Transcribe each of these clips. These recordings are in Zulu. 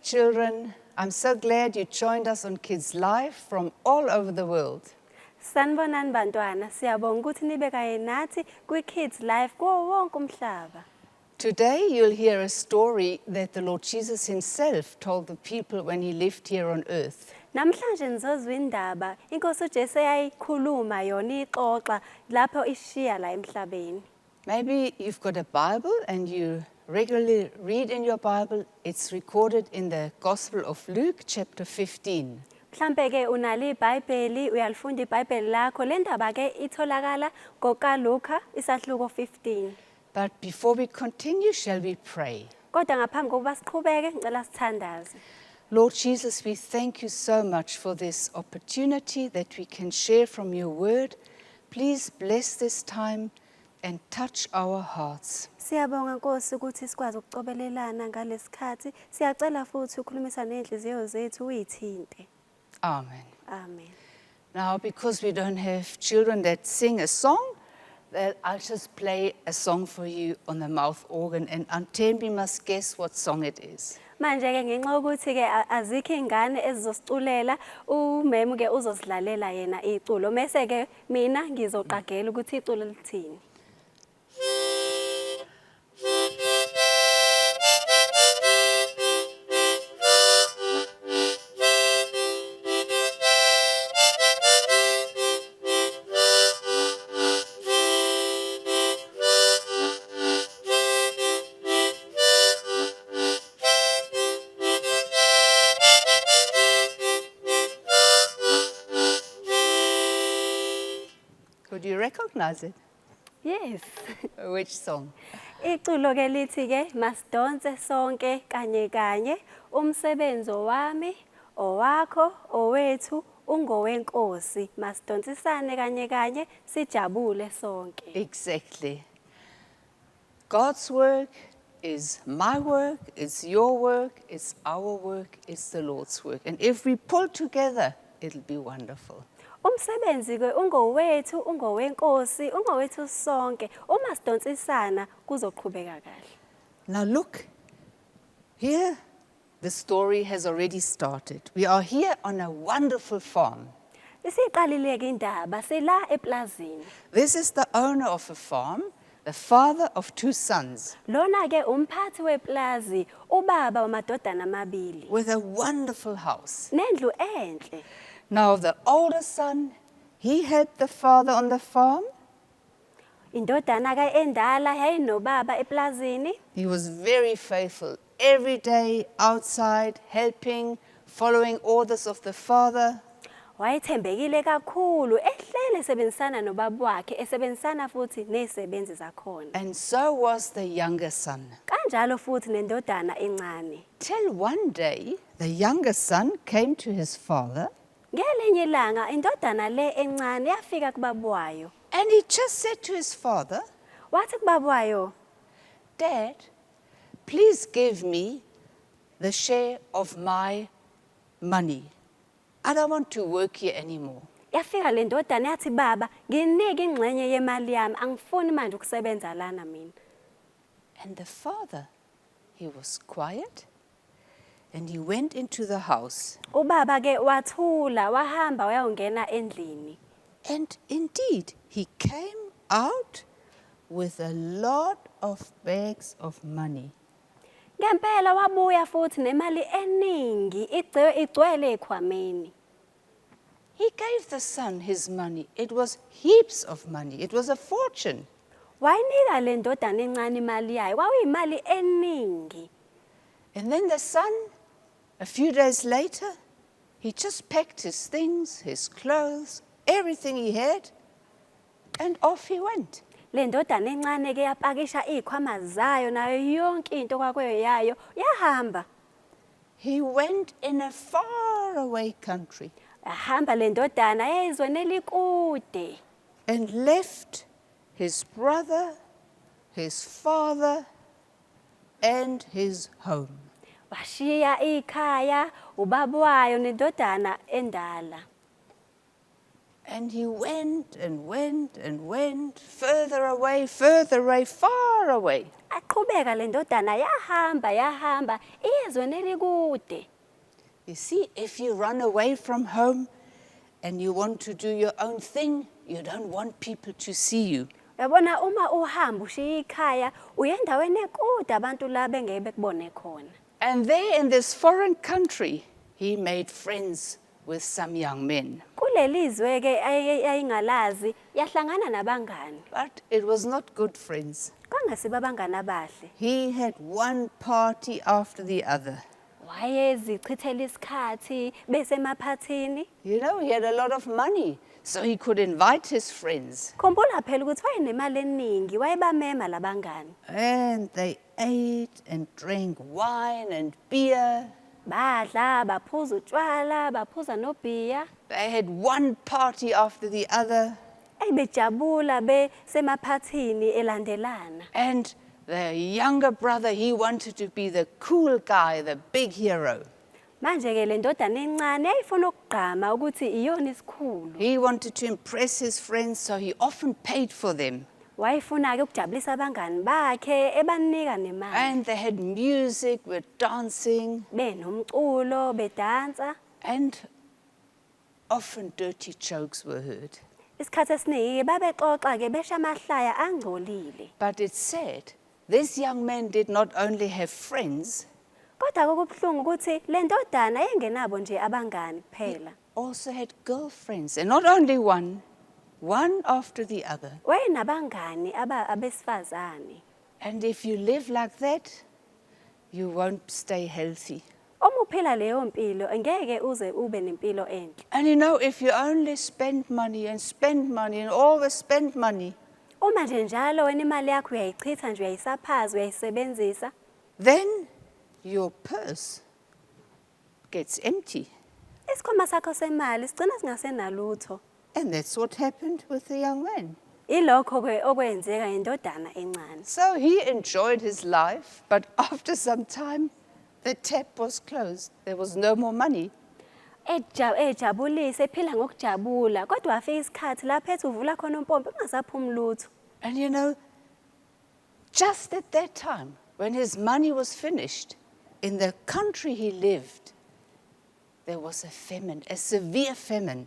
Children. I'm so glad you joined us on Kids Live from all over the world. Sanibonani bantwana, siyabonga ukuthi nibe kanye nathi kwi-Kids Life kuwo wonke umhlaba. Today, you'll hear a story that the Lord Jesus himself told the people when he lived here on earth. Namhlanje nizozwa indaba inkosi uJesu eyayikhuluma yona ixoxa lapho ishiya la emhlabeni. Maybe you've got a Bible and you regularly read in your Bible. It's recorded in the Gospel of Luke, chapter 15. Mhlambe ke unalo iBhayibheli, uyalifunda iBhayibheli lakho. Le ndaba ke itholakala ngokaLuka isahluko 15. But before we continue, shall we pray? Kodwa ngaphambi kokuba siqhubeke, ngicela sithandaze. Lord Jesus, we thank you so much for this opportunity that we can share from your word. Please bless this time and touch our hearts. Siyabonga Nkosi ukuthi sikwazi ukucobelelana ngalesikhathi. Siyacela futhi ukhulumisa nezinhliziyo zethu uyithinte. Amen. Amen. Now, because we don't have children that sing a song, then I'll just play a song for you on the mouth organ, and Antembi must guess what song it is. Manje ke ngenxa yokuthi ke azikho ingane ezizosiculela, umemu ke uzosidlalela yena iculo. Mese ke mina ngizoqagela ukuthi iculo lithini. Could you recognize it? Yes. Which song? Iculo ke lithi ke masidonse sonke kanye kanye umsebenzi wami owakho owethu ungowenkosi masidonsisane kanye kanye sijabule sonke. Exactly. God's work is my work, it's your work, it's our work, it's the Lord's work. And if we pull together, it'll be wonderful. Umsebenzi ke ungowethu ungowenkosi ungowethu sonke uma sidonsisana kuzoqhubeka kahle. Now, look, here the story has already started. We are here on a wonderful farm. Isiqalile ke indaba sila eplazini. This is the owner of a farm, the father of two sons, Lona ke umphathi weplazi ubaba wamadodana amabili. with a wonderful house. Nendlu enhle. Now, the older son, he helped the father on the farm. Indodana ke endala yayinobaba eplazini. He was very faithful every day outside, helping, following orders of the father. Wayethembekile kakhulu ehlele esebenzisana nobaba wakhe esebenzisana futhi nezisebenzi zakhona. And so was the younger son. Kanjalo futhi nendodana encane. Till one day, the younger son came to his father Ngelinye ilanga indodana le encane yafika kubaba wayo. and he just said to his father, Wathi kubaba wayo, "Dad, please give me the share of my money. I don't want to work here anymore." Yafika le ndodana yathi baba, nginike ingxenye yemali yami, angifuni manje ukusebenza lana mina. And the father, he was quiet and he went into the house. Ubaba ke wathula wahamba wayongena endlini. And indeed, he came out with a lot of bags of money. Ngempela wabuya futhi nemali eningi igcwele ekhwameni. He gave the son his money. It was heaps of money. It was a fortune. Wayinika le ndodana encane imali yayo, kwakuyimali eningi. And then the son, a few days later, he just packed his things, his clothes, everything he had, and off he went. Le ndodana encane ke yapakisha izikhwama zayo nayo yonke into kwakweyayo, yahamba. He went in a faraway country Yahamba le ndodana ezweni elikude. and left his brother, his father, and his home. Washiya ikhaya, ubaba wayo nendodana endala. And he went and went and went further away, far far away. Aqhubeka le ndodana yahamba yahamba iyezweni elikude. You see, if you run away from home and you want to do your own thing, you don't want people to see you. Uyabona uma uhamba ushiya ikhaya uye endaweni ekude abantu la bengeke bekubone khona. And there in this foreign country, he made friends with some young men. Kuleli zwe ke ayingalazi yahlangana nabangani. But it was not good friends. Kwangasibo abangani abahle. He had one party after the other. Wayezichithela isikhathi besemaphathini. He had a lot of money, so he could invite his friends. Khumbula phela ukuthi wayenemali eningi, wayebamema labangani. And they ate and drank wine and beer. Badla, baphuza utshwala, baphuza nobhiya. They had one party after the other. Eyi bejabula besemaphathini elandelana. And the younger brother, he wanted to be the cool guy, the big hero. Manje ke le ndodana encane yayifuna ukugqama ukuthi iyona isikhulu. He wanted to impress his friends, so he often paid for them. Wayefuna ke ukujabulisa abangani bakhe ebanika nemali. And they had music, were dancing, Benomculo, bedansa. and often dirty jokes were heard. Isikhathi esiningi babexoxa ke besha amahlaya angcolile. But it's sad, this young man did not only have friends, Kodwa kubuhlungu ukuthi le ndodana yengenabo nje abangani kuphela. also had girlfriends, and not only one, one after the other. Wayenabangani abesifazane. And if you live like that, you won't stay healthy. Uma uphila leyo mpilo ngeke uze ube nempilo enhle. And if you only spend money and spend money and always spend money, Uma nje njalo wena imali yakho uyayichitha nje uyayisaphaza uyayisebenzisa, then your purse gets empty. Isikhwama sakho semali sigcina singasenalutho. And that's what happened with the young man. Ilokho ke okwenzeka ngendodana encane. So he enjoyed his life, but after some time, the tap was closed. There was no more money. Ejabulise ephila ngokujabula, kodwa wafika isikhathi lapho ethi uvula khona umpompi kungasaphumi lutho. And just at that time, when his money was finished, in the country he lived, there was a famine, a severe famine.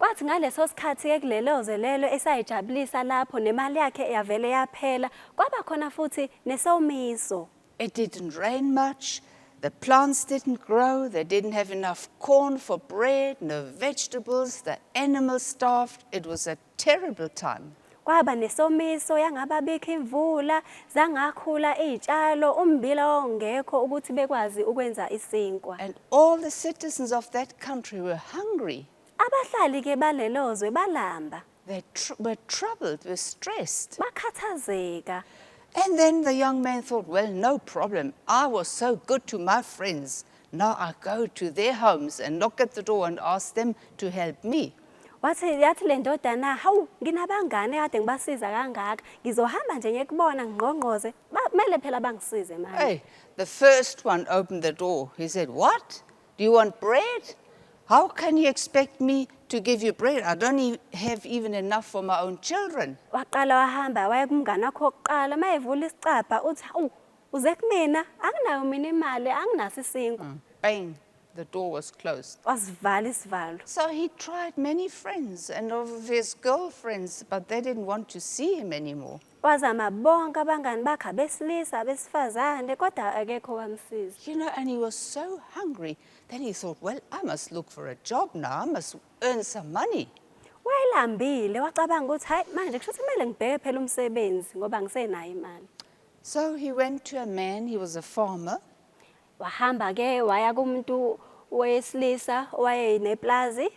Kwathi ngaleso sikhathi ke kulelo zwe lelo esayijabulisa lapho nemali yakhe yavele yaphela, kwaba khona futhi nesomiso. It didn't rain much, the plants didn't grow, they didn't have enough corn for bread, no vegetables, the animals starved. It was a terrible time. Kwaba nesomiso yangababikho imvula, zangakhula izitshalo, ummbila wawungekho ukuthi bekwazi ukwenza isinkwa. And all the citizens of that country were hungry. Abahlali ke balelo zwe balamba. They were troubled, were stressed. Bakhathazeka. And then the young man thought, well, no problem. I was so good to my friends. Now I go to their homes and knock at the door and ask them to help me. Wathi yathi le ndodana, hawu nginabangane kade ngibasiza kangaka, ngizohamba nje ngiyekubona ngqongqoze, kumele phela bangisize manje. Hey, the first one opened the door. He said, what? Do you want bread? How can you expect me to give you bread? I don't have even enough for my own children. Waqala wahamba waya kumngane wakhe wokuqala, mayevula isicabha uthi, hawu uze kumina, anginayo mina imali, anginaso isinkwa. Bang, the door was closed. Wasivala isivalo. So he tried many friends and of his girlfriends, but they didn't want to see him anymore. Wazama bonke abangani bakhe abesilisa, abesifazane, kodwa akekho wamsiza. And he was so hungry. Then he thought, well, I must look for a job now. I must earn some money. Wayelambile, wacabanga ukuthi hayi manje kusho ukuthi kumele ngibheke phela umsebenzi ngoba ngisenayo imali. So he went to a man, he was a farmer. Wahamba ke waya kumuntu wesilisa owayeneplazi.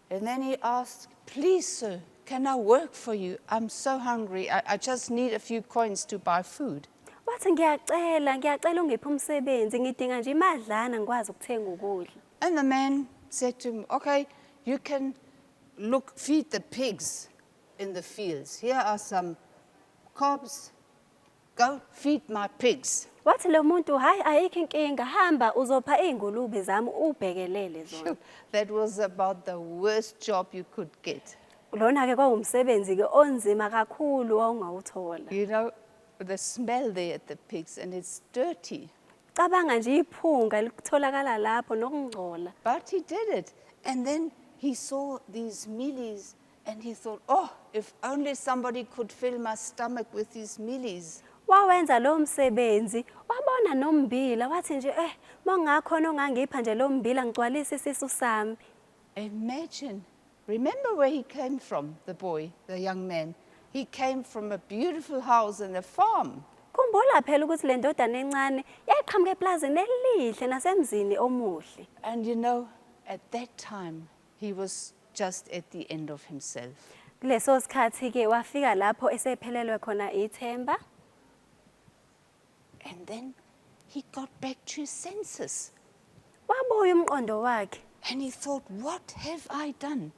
And then he asked, please, sir, can I work for you? I'm so hungry. I just need a few coins to buy food. Wathi ngiyacela, ngiyacela ungiphe umsebenzi, ngidinga nje imadlana ngikwazi ukuthenga ukudla. And the man said to him, okay, you can feed the pigs in the fields. Here are some cobs. Go feed my pigs. Wathi lo muntu, hayi ayikho inkinga, hamba uzopha izingulube zami ubhekelele zona. That was about the worst job you could get. Lona ke kwawumsebenzi ke onzima kakhulu owawungawuthola. the smell there at the pigs, and it's dirty. Cabanga nje iphunga likutholakala lapho nokungcola. But he did it. And then he saw these mealies and he thought, oh, if only somebody could fill my stomach with these mealies. Wawenza lo msebenzi, wabona nombila, wathi nje mongakhona ongangipha nje lo mbila ngigcwalise isisu sami. Imagine, remember where he came from, the boy, the young man. He came from a beautiful house and a farm. Khumbula phela ukuthi le ndodana encane yayiqhamuka eplazini elihle nasemzini omuhle. And you know, at that time, he was just at the end of himself. Kuleso sikhathi ke wafika lapho esephelelwe khona ithemba. And then he got back to his senses. Wabuya umqondo wakhe. And he thought, what have I done?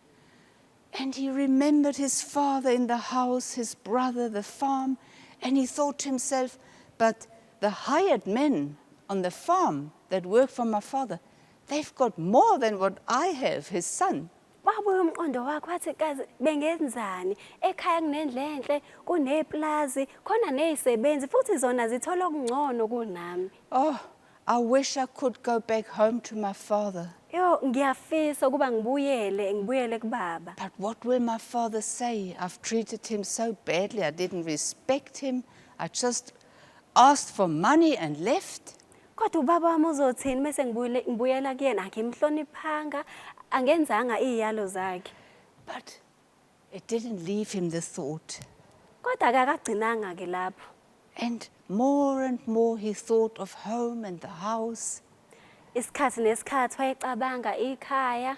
And he remembered his father in the house, his brother, the farm. And he thought to himself, but the hired men on the farm that work for my father, they've got more than what I have, his son. Wabuya umqondo wakhe wathi kazi bengenzani ekhaya kunendle enhle kuneplazi khona nezisebenzi futhi zona zithola okungcono kunami. Oh, I wish I could go back home to my father. Yo ngiyafisa ukuba ngibuyele kubaba. But what will my father say? I've treated him so badly. I didn't respect him. I just asked for money and left. Kodwa ubaba wami uzothini mase ngibuyela kuyena angimhloniphanga angenzanga iziyalo zakhe. But it didn't leave him the thought. Kodwa akakagcinanga ke lapho. And more he thought of home and the house. Isikhathi nesikhathi wayecabanga ikhaya.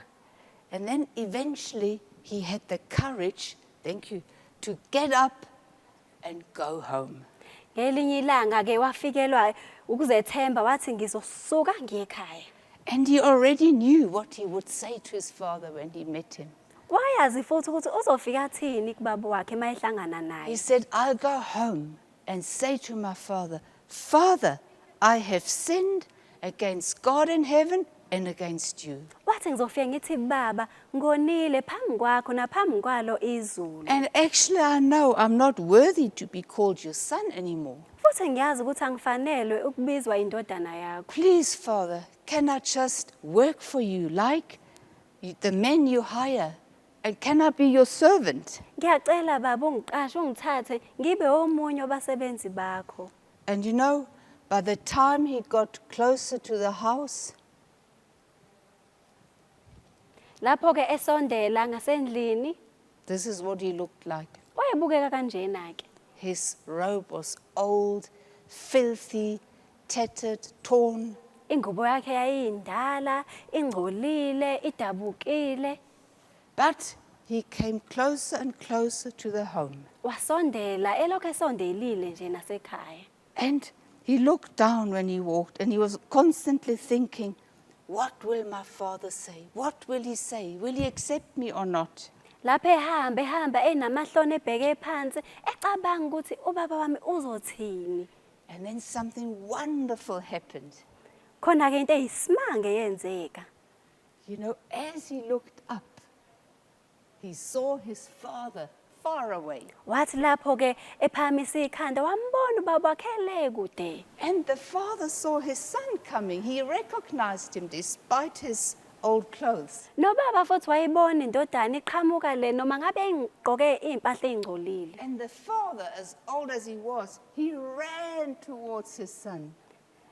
And then eventually he had the courage, thank you, to get up and go home. Ngelinye ilanga ke wafikelwa ukuzethemba wathi ngizosuka ngiye ekhaya. And he already knew what he would say to his father when he met him. Wayazi futhi ukuthi uzofika athini kubaba wakhe mayehlangana He naye. said, I'll go home and say to my father, Father, I have sinned against God in heaven and against you. Wathi ngizofika ngithi baba ngonile phambi kwakho naphambi kwalo izulu. And actually, I know I'm not worthy to be called your son anymore. Futhi ngiyazi ukuthi angifanelwe ukubizwa indodana yakho. Please, Father, can I just work for you like the men you hire? And can I be your servant? Ngiyacela baba ungiqashe ungithathe ngibe omunye wabasebenzi bakho. And you know, by the time he got closer to the house, Lapho ke esondela ngasendlini this is what he looked like. wayebukeka kanjena ke. His robe was old, filthy, tattered, torn. Ingubo yakhe yayindala, ingcolile, idabukile. But he came closer and closer to the home. Wasondela elokhu esondelile nje nasekhaya. And he looked down when he walked, and he was constantly thinking, what will my father say? What will he say? Will he accept me or not? Lapho ehamba ehamba enamahloni ebheke phansi ecabanga ukuthi ubaba wami uzothini. And then something wonderful happened. Khona ke into eyisimanga eyenzeka. You know, as he looked up, he saw his father far away. Wathi lapho ke ephakamisa ikhanda wambona ubaba wakhe le kude. And the father saw his son coming. He recognized him despite his old clothes. Nobaba futhi wayibona indodana iqhamuka le noma ngabe ingqoke impahla ezingcolile. And the father, as old as he was, he ran towards his son.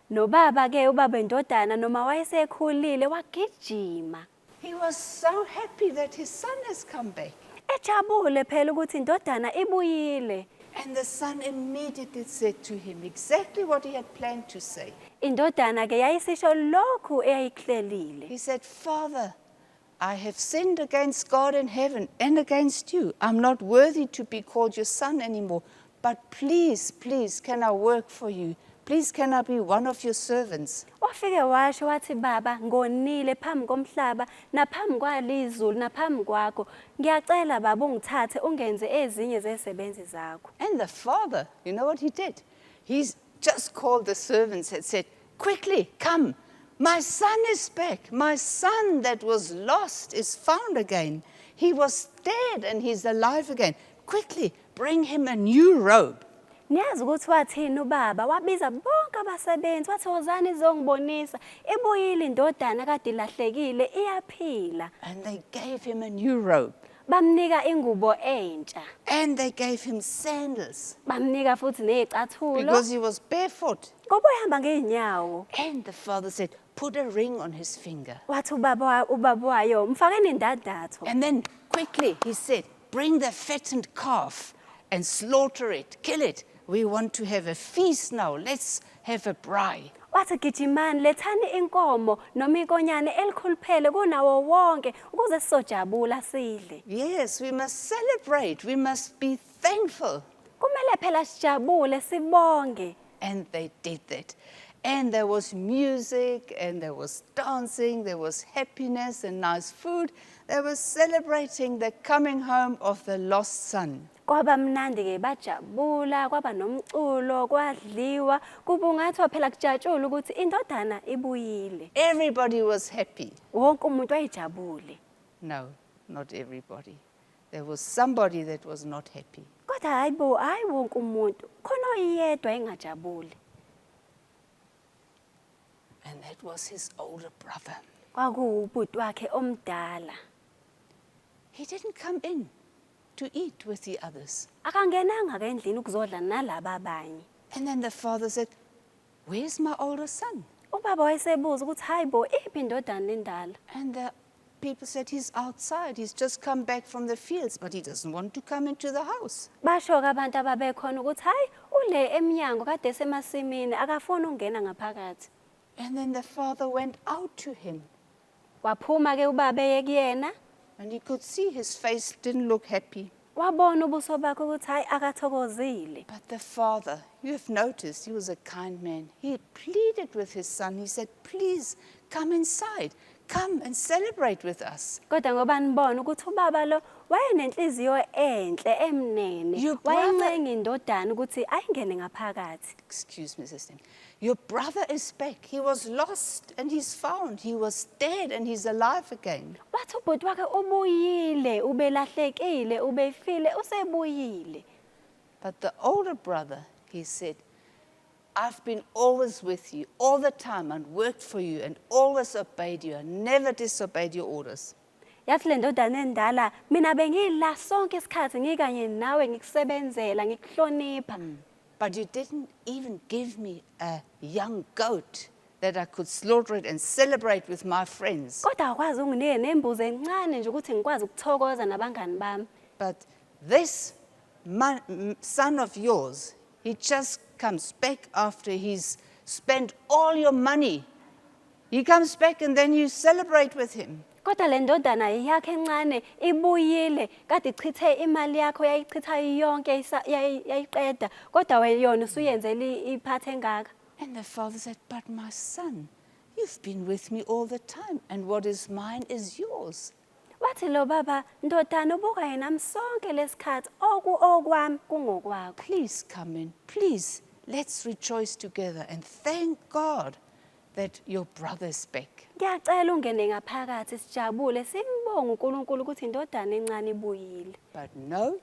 Nobaba ke ubaba indodana noma wayesekhulile wagijima. He was so happy that his son has come back. Ejabule phela ukuthi indodana ibuyile. And the son immediately said to him exactly what he had planned to say. Indodana ke yayisisho lokhu eyayikuhlelile. He said, Father, I have sinned against God in heaven and against you. I'm not worthy to be called your son anymore. But please, please, can I work for you? Please, can I be one of your servants? Wafike washo wathi baba ngonile phambi komhlaba naphambi kwalizulu naphambi kwakho. Ngiyacela baba ungithathe ungenze ezinye zezisebenzi zakho. And the father, you know what he did? He just called the servants and said, Quickly, come. My son is back. My son that was lost is found again. He was dead and he's alive again. Quickly, bring him a new robe. Niyazi ukuthi wathini ubaba wabiza bonke abasebenzi wathi wozani izongibonisa ibuyile indodana kade ilahlekile iyaphila. And they gave him a new robe. Bamnika ingubo entsha. And they gave him sandals Bamnika futhi nezicathulo because he was barefoot. ngoba uyahamba ngeenyawo. And the father said, Put a ring on his finger. Wathi ubaba wayo mfakeni indandatho. And then quickly he said, Bring the fattened calf and slaughter it, kill it. We want to have a feast now. Let's have a braai. Wathi gijimani lethani inkomo noma inkonyane elikhuluphele kunawo wonke ukuze sizojabula sidle. Yes, we must celebrate. We must be thankful. Kumele phela sijabule sibonge. And they did that. And there was music, and there was dancing, there was happiness and nice food. They were celebrating the coming home of the lost son. Kwaba mnandi ke bajabula, kwaba nomculo, kwadliwa, kubungathwa phela kujatshula ukuthi indodana ibuyile. Everybody was happy. Wonke umuntu wayejabule. No, not everybody. There was somebody that was not happy. Kodwa hayibo, hayi wonke umuntu, khona oyedwa engajabuli. And that was his older brother. Kwakuwubhuti wakhe omdala. He didn't come in to eat with the others. Akangenanga ke endlini ukuzodla nalaba abanye. And then the father said, Where's my older son? Ubaba wayesebuza ukuthi hayibo, iphi indodana endala? And the people said, He's outside. He's just come back from the fields, but he doesn't want to come into the house. Basho ke abantu ababekhona ukuthi hayi ule emnyango kade semasimini akafuni ukungena ngaphakathi. And then the father went out to him, Waphuma ke ubaba eye kuyena, and he could see his face didn't look happy. Wabona ubuso bakhe ukuthi hayi akathokozile. But the father, you have noticed, he was a kind man. He pleaded with his son. He said, Please come inside. Come and celebrate with us. Kodwa ngoba nibona ukuthi ubaba lo wayenenhliziyo enhle emnene, Your brother- wayencenga indodana ukuthi ayingene ngaphakathi. Excuse me, sister. Your brother is back. He was lost and he's found. He was dead and he's alive again. Wathi ubhuti wakhe ubuyile, ubelahlekile, ubefile, usebuyile. But the older brother, he said, I've been always with you all the time and worked for you and always obeyed you and never disobeyed your orders. Yathi le ndodana endala, mina bengila sonke isikhathi ngikanye nawe ngikusebenzela, ngikuhlonipha. But you didn't even give me a young goat that I could slaughter it and celebrate with my friends. Kodwa awukwazi unginike nembuzi encane nje ukuthi ngikwazi ukuthokoza nabangani bami. But this son of yours, he just comes back after he's spent all your money. He comes back and then you celebrate with him. Kodwa le ndodana yakhe encane ibuyile, kade ichithe imali yakho yayichitha yonke yayiqeda, kodwa yona usuyenzele iphathe engaka. And the father said, But my son, you've been with me all the time, and what is mine is yours. Wathi lo baba, ndodana ubuka yena sonke lesikhathi oku okwami kungokwakho. Please come in. Please, let's rejoice together and thank God that your brother's back. Ngiyacela ungene ngaphakathi sijabule simbonge uNkulunkulu ukuthi indodana encane ibuyile. But no,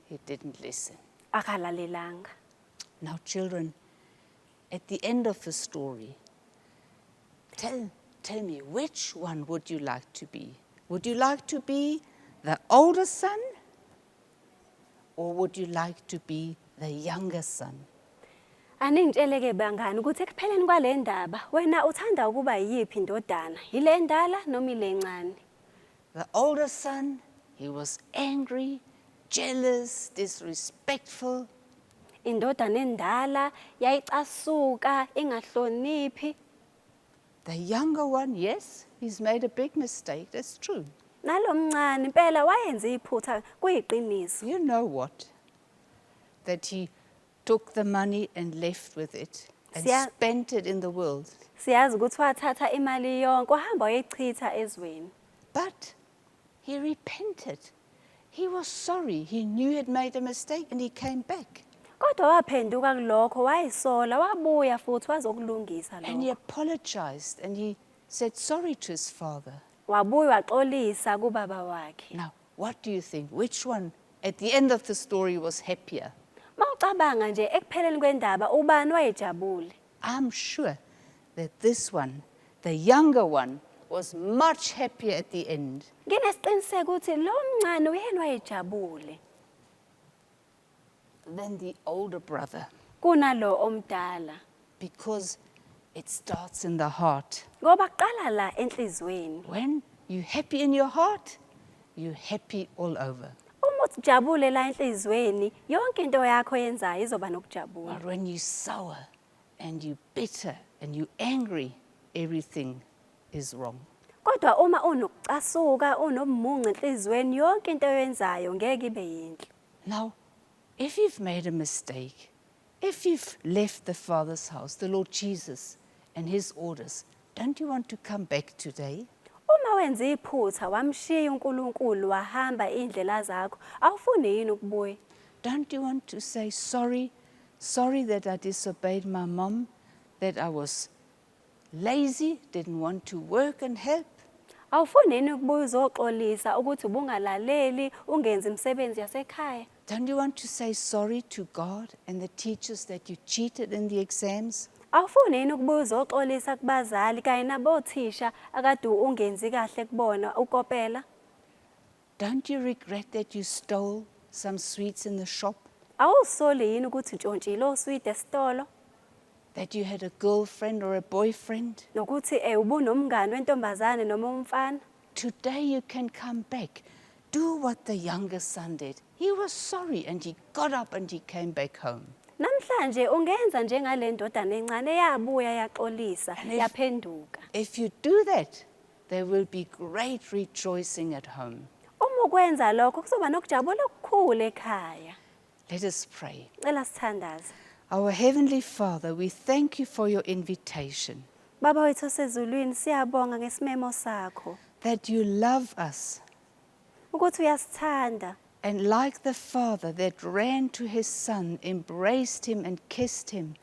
he didn't listen. Akalalelanga. Now, children, at the end of the story, tell me, which one would you like to be? Would you like to be the older son, or would you like to be the younger son? Aningitshele ke bangani ukuthi ekupheleni kwale ndaba wena uthanda ukuba yiphi indodana, yile ndala noma ile ncane? The older son, he was angry, jealous, disrespectful. Indodana endala yayicasuka, ingahloniphi. The younger one, yes, he's made a big mistake, that's true. Nalomncane impela wayenza iphutha kuyiqiniso. You know what? That he took the money and left with it and spent it in the world. Siyazi ukuthi wathatha imali yonke wahamba wayichitha ezweni. But he repented. He was sorry. He knew he had made a mistake and he came back. Kodwa waphenduka kulokho wayisola wabuya futhi wazokulungisa And he lokho. apologized and he said sorry to his father. Wabuya waxolisa kubaba wakhe. Now, what do you think? Which one at the end of the story was happier? Mawucabanga nje ekupheleni kwendaba ubani wayejabule? I'm sure that this one, the younger one, was much happier at the end. Nginesiqiniseko ukuthi lo mncane uyena wayejabule Than the older brother, kunalo omdala. Because it starts in the heart. Ngoba kuqala la enhliziyweni. When you're happy in your heart, you're happy all over. Uma ujabule la enhliziyweni, yonke into yakho yenzayo izoba nokujabula. But when you're sour and you're bitter and you're angry, everything is wrong. Kodwa uma unokucasuka, unobumuncu enhliziyweni, yonke into oyenzayo ngeke ibe yinhle. Now, if you've made a mistake, if you've left the Father's house, the Lord Jesus and his orders, don't you want to come back today? Uma wenza iphutha wamshiya uNkulunkulu wahamba indlela zakho, awufuni yini ukubuya? Don't you want to say sorry, sorry that I disobeyed my mom, that I was lazy, didn't want to work and help? Awufuni yini ukubuya uzoxolisa ukuthi ubungalaleli, ungenzi imisebenzi yasekhaya? Don't you want to say sorry to God and the teachers that you cheated in the exams? Awufuni yini ukubuya uzoxolisa kubazali kanye nabothisha akade ungenzi kahle kubona ukopela? Don't you regret that you stole some sweets in the shop? Awusoli yini ukuthi ntshontshile oswidi esitolo? That you had a girlfriend or a boyfriend? Nokuthi ubunomngani wentombazane noma umfana? Today you can come back. Do what the younger son did. He was sorry and he got up and he came back home. Namhlanje ungenza njengale ndodana encane eyabuya yaxolisa, And yaphenduka. If you do that, there will be great rejoicing at home. Uma ukwenza lokho kuzoba nokujabula okukhulu ekhaya. Let us pray. Cela sithandaze. Our Heavenly Father, we thank you for your invitation, Baba wethu osezulwini, siyabonga ngesimemo sakho. That you love us. Ukuthi uyasithanda. And like the father that ran to his son, embraced him and kissed him,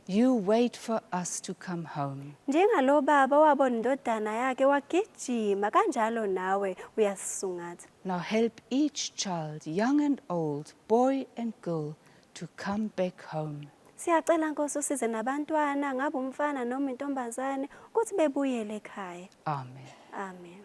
you wait for us to come home. Njengalo baba wabona indodana yakhe wagijima, kanjalo nawe uyasisungatha. Now help each child, young and old, boy and girl, to come back home. Siyacela Nkosi usize nabantwana, ngabe umfana noma intombazane, ukuthi bebuyele ekhaya. Amen. Amen.